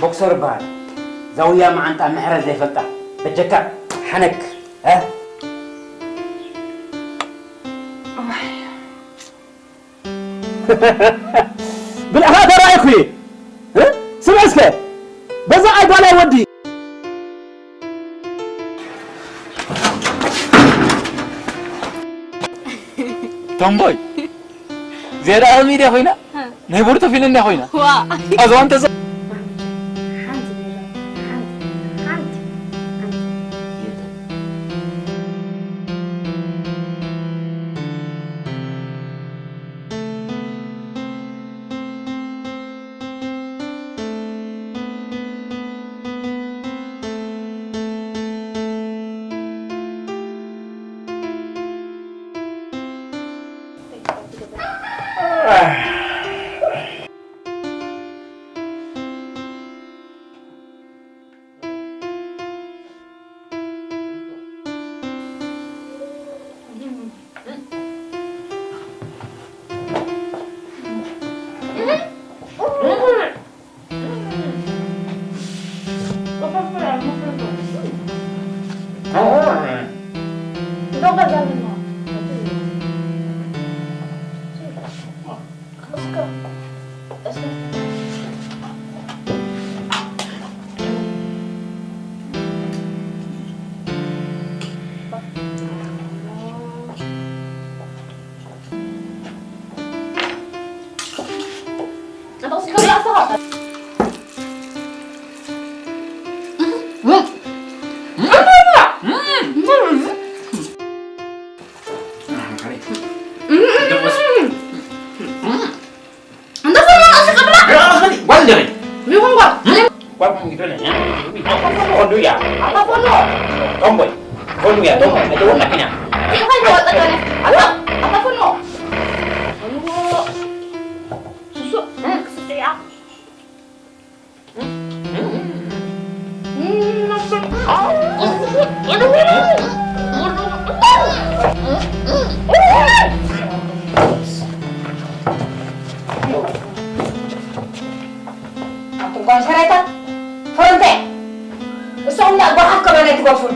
ቦክሰር ይበሃል። ዛውያ መዓንጣ ምሕረት ዘይፈልጣ። በጀካ ሓነክ። እ? ብልዕኻ ተራእይኩ እየ። እ? ስምዕ እስከ። በዛ ኣይጓላይ ወዲ። ቶምቦይ። ዝያዳ ኣቕሚ ድያ ኮይና? ናይ ብርቱ ፊልም ድያ ኮይና? ዋ። ኣዝዋ እንተ ዘ- ሓንቲ ቢራ፣ ሓንቲ፣ ሓንቲ፣ ሓንቲ። ኣቱም ጓል ሰራይታት ፈረንታይ እሶም ዳ ጓሓፍ ከበና ትገፉን።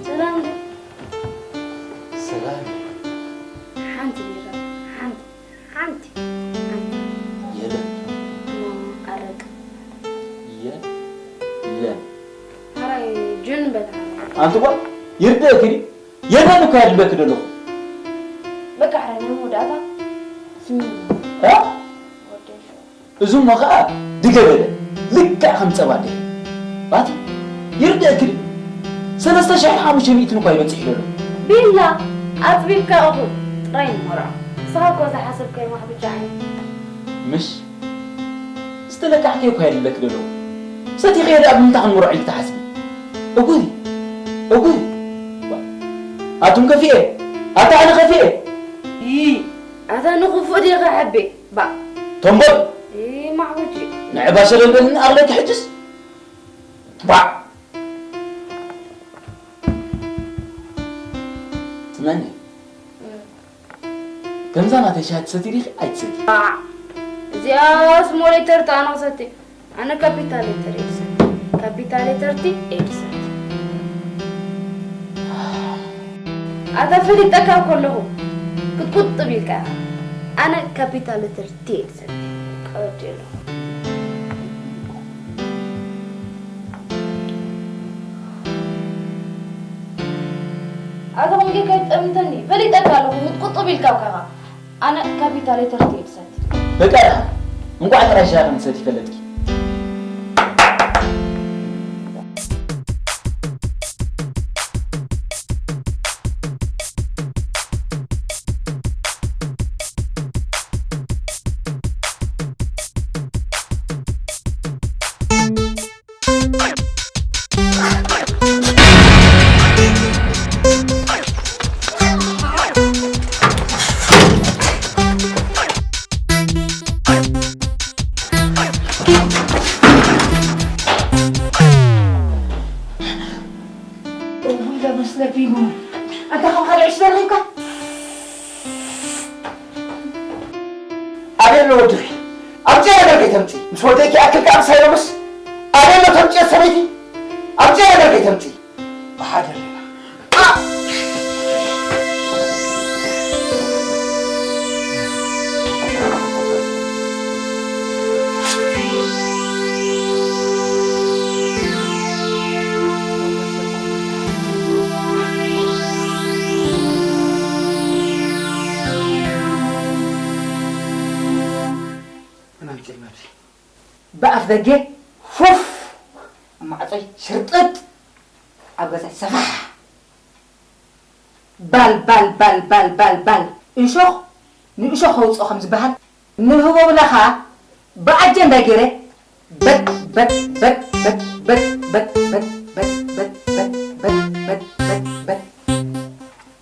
ሰላም። ሰላም። ሓንቲ ቢራ፣ ሓንቲ፣ ሓንቲ፣ ሓንቲ። የለን። እሞ ኣረቂ። የለን። ሓራይ ጅን በል። ኣንቲ ጓል፣ ይርደእኪ ድዩ? የለን እኮ እየ ዝብለኪ ዘለኹ። በቃ፣ ሕራይ ናይ መወዳእታ ስሚኒ። እ? ወደይ። እዙ እሞ ኸዓ ድገበለ። ልክዕ ከም ጸባ ኣዴኺ። ባቲ፣ ይርደእኪ ድዩ? ሰለስተ ሽሕን ሓሙሽተ ሚእትን እኳ ይበጽሕ እዩ ዘሎ። ቤላ፣ ኣጽቢብካ እኹል ጥራይ ንመርዖ። ንስኻ እኮ ዝሓሰብካዮ ማሕብጃ ዓይነት። ምሽ? ዝተለካዕከ እኮ የድለክ ደሎ። ሰቲኸ ደኣ ብምንታይ ክንምርዖ ኢልክ ትሓስቢ? እጉይ፣ እጉይ። ኣቱም ከፊኤ፣ ኣታ ኣነ ከፊኤ። ይ፣ ኣታ ንኽፉእ ዲኻ ሕቤ፣ ባ። ቶምቦል። ይ፣ ማዕውጂ። ንዕባ ሰለል በልኒ ኣቕለኪ ሕጅስ። ባዕ። ትመኒ። ከምዛ ናተይ ሻሂ ትሰቲ ዲኺ? ኣይትሰቲ። ባዕ። እዚኣ ስሞል ሌተር ኣነ ክሰቲ። ኣነ ካፒታል ሌተር እየ ዝሰቲ። ካፒታል ሌተር ቲ እየ ዝሰቲ። ኣታ ፈሊጠካ ከለኹ ክትቁጥብ ኢልካ ኢኻ። ኣነ ካፒታል ሌተር ቲ እየ ዝሰቲ። ቀደሎ። ኣታ ኾን ጌርካ ይጠምተኒ። ፈሊጠካ ኣለኹ። ክትቁጥብ ኢልካ እኮ ኢኻ። ኣነ ካፒታል ሌተር ቲ እየ ዝሰቲ። በቃ ደሓን። እንቋዕ ጥራይ ሻሂ ከም ትሰቲ ፈለጥኪ። እውይ፣ ለመስለፊ ይሁን። ኣንታ ከም ካልዕ ሽበር ሂብካ። ኣበይ ኣሎ ወድኺ? ኣምፅኦ ነገር ከይተምፅኢ። ምስ ወደይኪ ኣክል ከኣ ምሳይ ሎምስ ኣበይ ኣሎ ተምፅኦ ሰበይቲ? ኣምፅኦ ነገር ከይተምፅኢ። ብሓደ ኣለና። ብኣፍ ደገ ፉፍ፣ ኣብ ማዕጾይ ሽርጥጥ፣ ኣብ ገዛይ ሰፋሕ። ባል፣ ባል፣ ባል፣ ባል፣ ባል፣ ባል። እሾኽ ንእሾኽ ከውጽኦ ከም ዝበሃል፣ ንህቦብላኻ ብኣጀንዳ ገይረ በጥ፣ በጥ፣ በጥ፣ በጥ።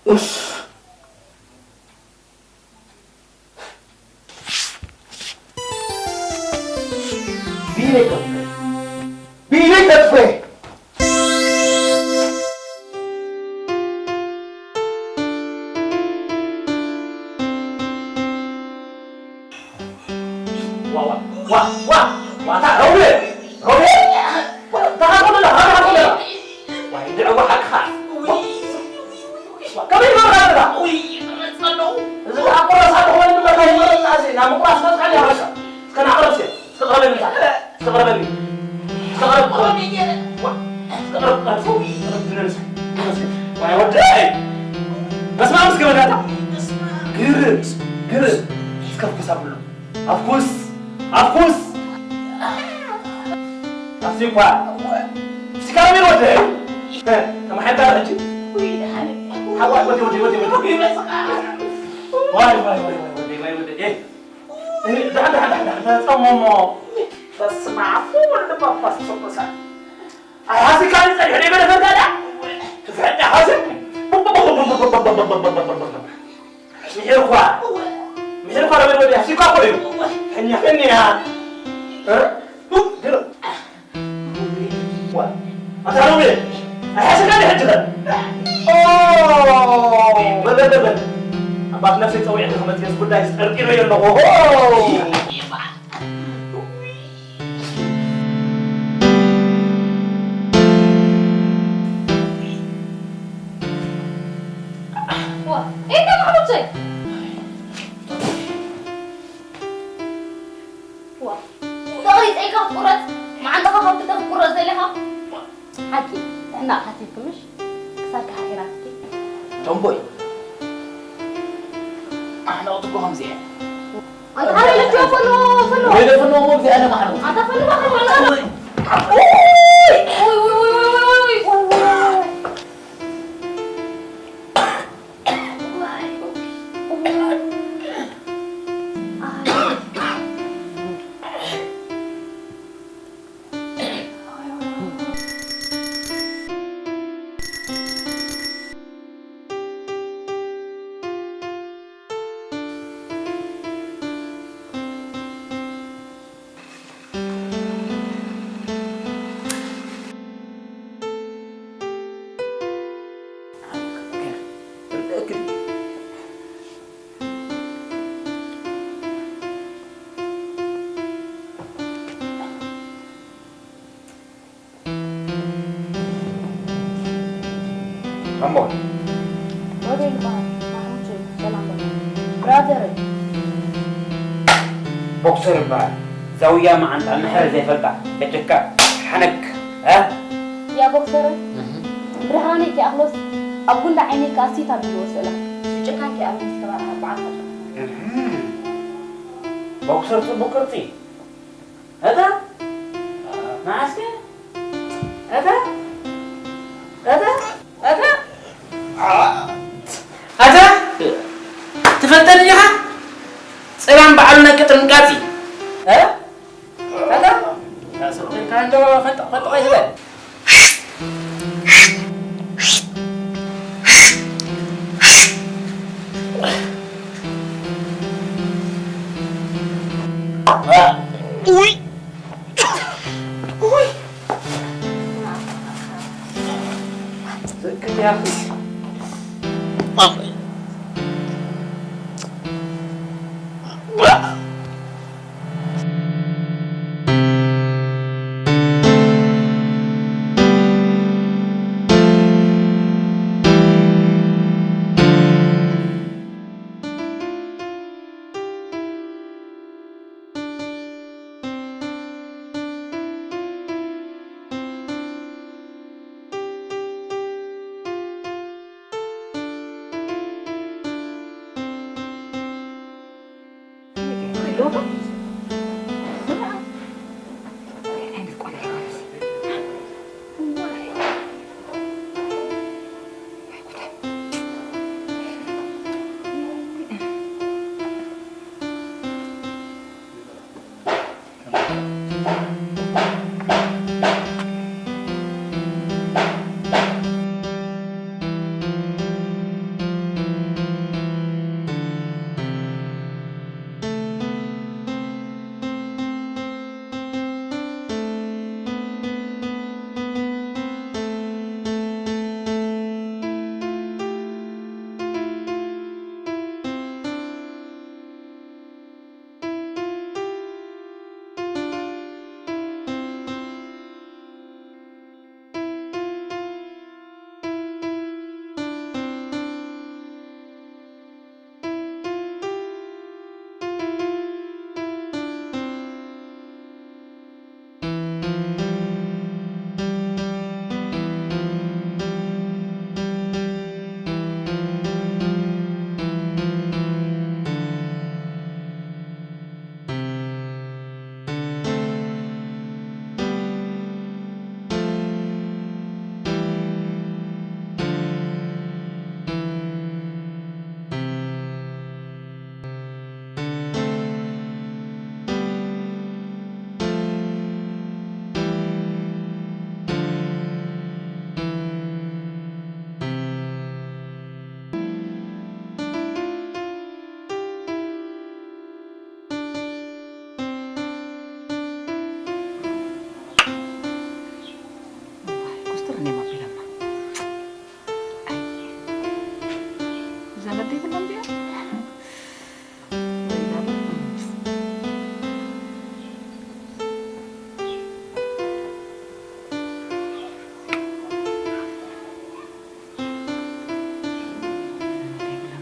እሽ። ቢለይ ከጥፈ። ቢለይ ከጥፈ። ዋ፣ ዋ፣ ዋ፣ ዋ፣ ዋ፣ እታ ሮቤል፣ ሮቤል፣ ዋ፣ ተሃቆ ደላ፣ ተሃቆ ደላ። ዋይ፣ ድዕዋ ሓቅኻ። ዋ፣ ዋ፣ ከመይ ይገብር ኣለኻ? ውይ፣ ይመረጽ ኣለኹ። እዚ ደኣ ቁራስ ኣለኹ፣ ወይ ድማ እንታይ ይመረጽ? እዚ ናብ ምቁራስ መጽሓሊ ሓበሻ። እስከ ናቕረብ እስከ፣ እስከ ቅረበኒ እታ። እስከ ቅረበኒ። እስከ ቅረብ፣ ቅረብ። ዋ፣ እስከ ቅረብ፣ ቅረብ። ውይ፣ ቅረብ፣ ድነንስ፣ ድነንስ። ዋይ፣ ወደይ። በስመ ኣብ እስከ በል ኣታ። ግርም፣ ግርም። እስከ ፍኩስ ኣብሎ። ኣፍኩስ! ኣፍኩስ! ኣፍሲ እኳ! እስቲ ካራሜል ወደ! እ፣ ተማሓይልካ ዶ ሕጂ? ሓዋይ ወደ፣ ወደ፣ ወደ፣ ወደ! ዋይ፣ ዋይ፣ ዋይ፣ ዋይ፣ ወደ፣ ዋይ፣ ወደ! ኤ! እ፣ ደሓን፣ ደሓን፣ ደሓን፣ ደሓን፣ ተጸመሞ! በስመ ኣብ ወወልድ ወመንፈስ ቅዱስ! ኣይ፣ ሃሲካ ጸኒሑ ደይ በለ ፈርዳዳ? ትፍሕዳ ሃሲ? ምሒርኳ። ምሒርኳ ረመድ ወዲያ፣ ሲኳ እኮ እዩ። ሕኛ፣ ሕኛ። እ? ድሮ። ዋ። ኣታ ሮቤል፣ ኣይሓሸካ እንዲ ሕጂ ኸ? ኦ፣ በል፣ በል፣ በል፣ በል። ኣባት ነፍሰይ ጸዊዐ ክመጽእ ጉዳይ ጠርጢረ ኣለኹ። ኦ። ዋ፣ ኤታ ማሕሙድ ሰይ። ዋ፣ ተቐሪጸ ኢልካ ክትቁረጽ፣ መዓንጣኻ ካብ ክልተ ክትቁረጽ ደሊኻ? ሓቂ፣ ጥዕና ሓቲትኩ ምሽ? ክሳድካ ሓጺራትኪ። ቶምቦይ፣ ኣሕናቑ ትኮ ከምዚ እየ። ኣንታ ሓረይ ለፍዮ ፈኖ፣ ፈኖ። ወይ ለፍኖ እሞ ብዚኣ ለማሕረው። ኣንታ ፈኖ፣ ፈኖ፣ ፈኖ። ወይ። ኡይ፣ ኡይ፣ ኡይ። እሞ ወደ ይባል ማሙቼ ሰላም በል። ብራዘር። ቦክሰር ይባል። ዛውያ መዓንጣ ምሕር ዘይፈልጣ በጀካ ሓነክ። እ? ያ ቦክሰር። ብርሃነይ ከይኣኽሎስ ኣብ ጉንዲ ዓይነይ ከኣ ሲት ኣቢልዎ ስእላ። ብጭካን ከይኣኽሎስ ከባል በዓል ቦክሰር ጽቡቅ ቅርጺ። እታ መዓስከ? እታ እታ እታ እታ ትፈልጠኒ ዲኻ? ጸላም በዓሉ ናይ ቅጥርንቃጺ። እ? እታ ስቕ ኢልካ እንዶ ፈንጠቕ ፈንጠቕ ኣይትበል። ውይ! ውይ!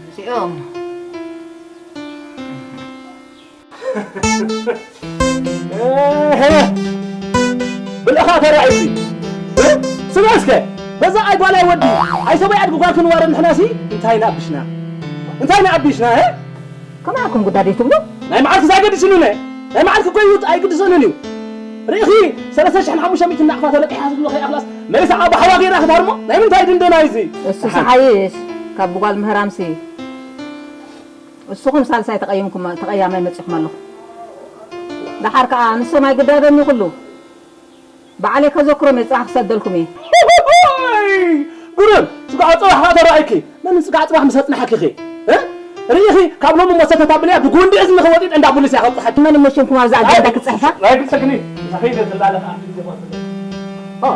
እዚኦም ብልእኻ ተራእዩሲ። ስማ እስከ፣ በዛ ኣይ ጓላይ ወዲ፣ ኣይ ሰብኣይ ኣድጊ ጓል ክንዋረድ ንሕናሲ፣ እንታይ ኢና ኣቢሽና? እንታይ ኢና ኣቢሽና፣ እ? ከማኹም ጉዳይ ትብሉ? ናይ መዓልቲ ኣይገድስን እዩ፣ ናይ መዓልቲ እኮ እዩ፣ ኣይግድሰንን እዩ። ርኢኺ፣ ሰለስተ ሽሕን ሓሙሽተ ሚእትን ናቕፋ ተለቂሓ ዝብሎ ከይኣኽላስ፣ መሊሳ ኣብ ሓዋ ገይራ ክትሃርሞ? ናይ ምንታይ ድንደና እዩ እዚ? እሱ ሰሓይሽ፣ ካብ ጓል ምህራምሲ። ንስኹም ሳልሳይ ተቐይምኩም፣ ተቐያማይ መጺኹም ኣለኹም። ደሓር ከኣ ንሶም ኣይግዳደን እዩ ኩሉ። ባዕለይ ከዘክሮም እየ፣ ጽባሕ ክሰደልኩም እየ። ግርም፣ ጽጋዕ ጽባሕ ከኣ ተራእይኪ። መን ጽጋዕ ጽባሕ ምስ ኣጽናሓኪ ኸ? እ? ርኢኺ፣ ካብ ሎሚ እሞ ሰተት ኣብልያ ብጉንዲ እዝንኺ ወጢጠ እንዳ ቡሊስ እያ ከብጽሓኪ። መን መሽንኩም ኣብዛ ኣጀንዳ ክጽሕፋ? ኣይግድሰክን እዩ። ንስኺ ዘተላለኸ ኣንቲ ግዜ ኳ ትብል። ኦ።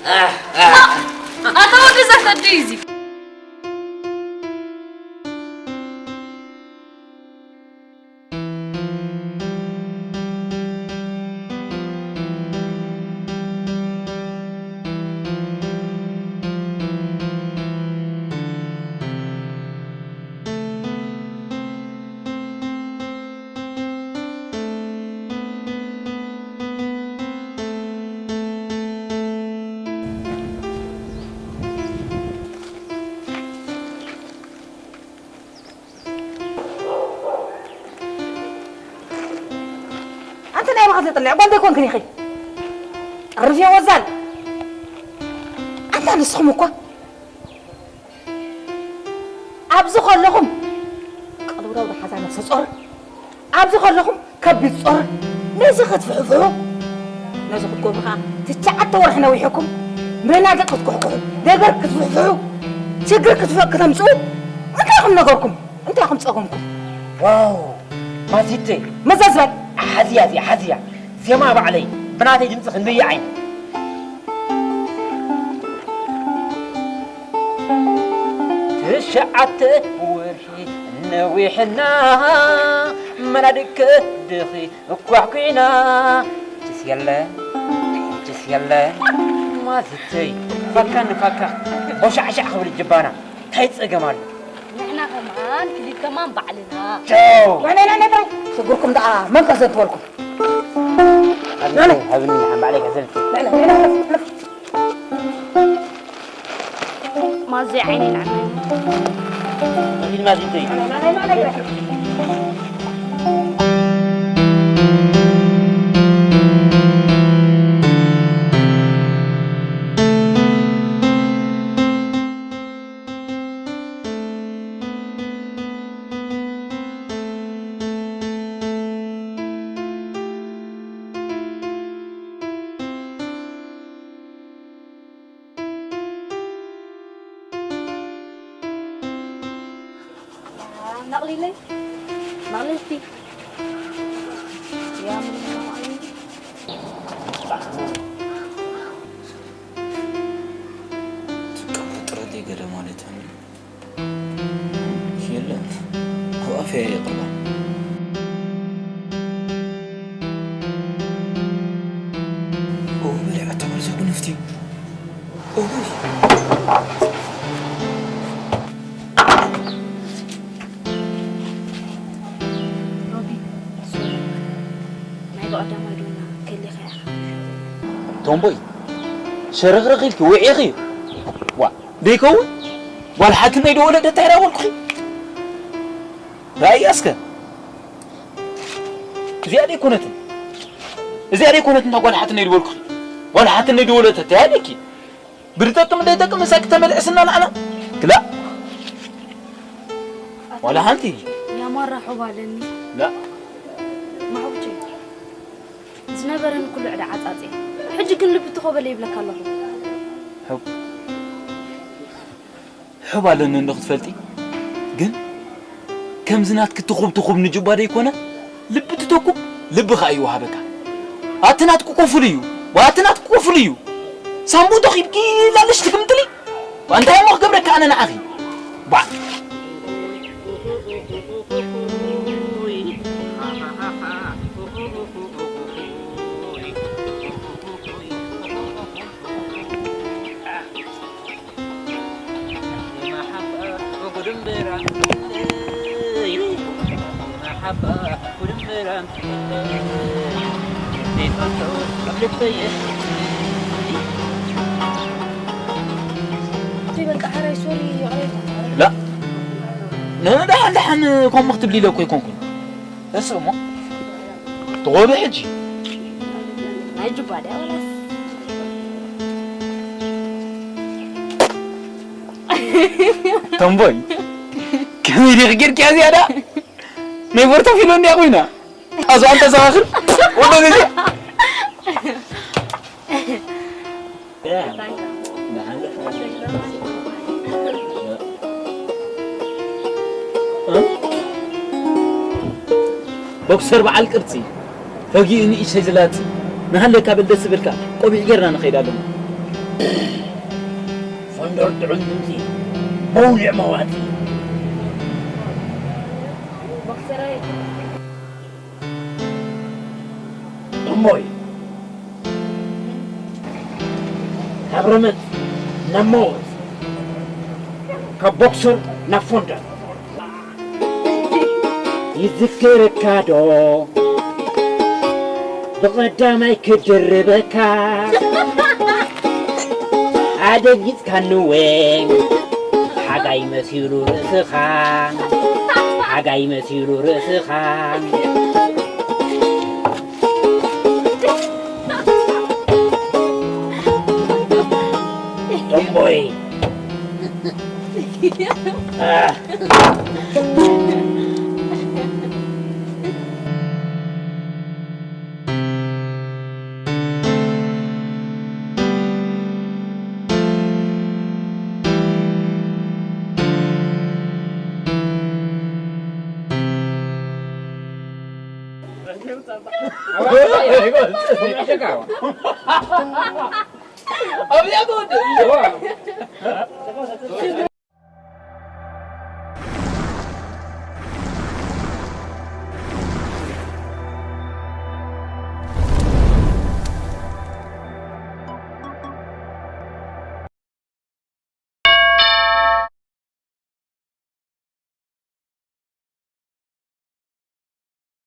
ኣታ ወዲ ዘፈዲ እዚ። ኣንተ ናይ ባኻ ዘጥልዕ ጓል ዘይኮንክን ኢኺ። ጠርፍ እየ ወዛል። ኣንታ ንስኹም እኳ ኣብዚ ከለኹም ቅልውላው ዝሓዛ ነፍሰ ጾር፣ ኣብዚ ከለኹም ከቢድ ጾር፣ ነዚ ክትፍሕፍሑ፣ ነዚ ክትገብሩ ከኣ ትሽዓተ ወርሒ ነዊሕኩም፣ መናድቕ ክትኩሕኩሑ፣ ነገር ክትፍሕፍሑ፣ ችግር ክትፈ-፣ ክተምጽኡ እንታይ ኢኹም ነገርኩም? እንታይ ኢኹም ጸገምኩም? ዋው! ማሲተይ! መዘዝ በል! ሓዝያ እዚኣ፣ ሓዝያ! ዜማ ባዕለይ፣ ብናተይ ድምጺ ክንበይዕ ዓይኒ። ትሽዓተ ወርሒ ነዊሕና፣ መናድቅ ድኺ እኳዕ ኩዕና። ጭስ የለ፣ ጭስ የለ፣ ማዚተይ፣ ፋካ ንፋካ፣ ቦሻዕሻዕ ክብል ጅባና፣ ታይ ጸገም ኣሎ? ንሕና ከማን ክሊብ ከማን ባዕልና። ቻው። ናይ፣ ናይ፣ ናይ፣ ናይ፣ ሽግርኩም ደኣ መን ከዘንትወልኩም? ሃብኒ፣ ሃብኒ፣ ሓምባዕለይ ከዘልቲ። ናይ፣ ናይ፣ ናይ፣ ናይ፣ ናይ። ማዘይ ዓይነይ ንዓመይ። ፊልም ኣዚንተይ። ናቕሊለይ ናቕልልቲ። ትቀሙ ጥረተይ ገለ ማለት ኣነ የለን። ኣብ ኣፈይ የቕርባ። ኦ፣ በሊዓቶ ማለት እኮ ነፍቲ። ኦይ። ሮቢ፣ ሶሪ። ናይ ብቐዳማይ ዶና ከሊኻ ኢኻ። ቶምቦይ፣ ሸርኽርኽ ኢልኪ ውዒኺ። ዋ፣ ደይከውን? ጓል ሓትነይ ዶ ወለደት እንታይ ደኣ በልኩኺ? ራእያ እስከ። እዚኣ ደይኮነትን። እዚኣ ደይኮነትን እታ ጓል ሓትነይ ዶ በልኩኺ? ጓል ሓትነይ ዶ ወለደት እንታይ ኣለኪ? ብድጠቅም ደይጠቅም ምሳኪ ተመልዕስና ንዓና? ክላእ። ዋላ ሓንቲ። ያማራ ሑብ ኣለኒ። ላ። ማሕቡቸይ። ዝነበረኒ ኩሉ ዕዳ ዓጻጽየ። ሕጂ ግን ልቢ ተኾበለ ይብለካ ኣለኹ። ሑብ። ሑብ ኣለኒ እንዶ ክትፈልጢ። ግን ከምዚ ናትኪ ትኹብ ትኹብ ንጅባ ደይኮነ፣ ልቢ ትተኩብ፣ ልቢ ኸኣ ይወሃበካ። ኣቲ ናትኪ ኮፉል እዩ፣ ወኣቲ ናትኪ ኮፉል እዩ። ሳምቡእ ተኺብኪ ላለሽ ትግምጥሊ። እንታይ እሞ ክገብረካ ኣነ ንዓኺ? ባዕ። በቃ ሓራይ ሶሪ ይቕሬታ። ላ፣ ንደሓን ደሓን ከምኡ ክትብሊ ኢለ እኮ ኣይኮንኩን። እሱ እሞ ትኾቢ ሕጂ። ናይ ጅባ ድያ ወላስ? ተንቦይ፣ ከመይ ዲኺ ጌርኪያ ዝያዳ? ናይ ፎርቶ ፊሎ እንድያ ኮይና። ኣዝዋን ተዘኻኽር። ወዶ ግዜ። ቦክሰር በዓል ቅርጺ፣ ፈጊኡ ንእሽተይ ዝላጽ፣ ንሃለካ በል ደስ ዝብልካ፣ ቆቢዕ ጌርና ንኸይድ ኣለና። ፈንደር ጥዑም ድምፂ፣ በውሊዕ መዋፂ። እሞይ፣ ካብ ረመፅ ናብ መወፅ፣ ካብ ቦክሰር ናብ ፈንደር። ይዝክርካ ዶ ብቐዳማይ ክድርበካ፣ ኣደጊጽካኒ ወ ሓጋይ መሲሉ ርእስኻ፣ ሓጋይ መሲሉ ርእስኻ። ቶምቦይ።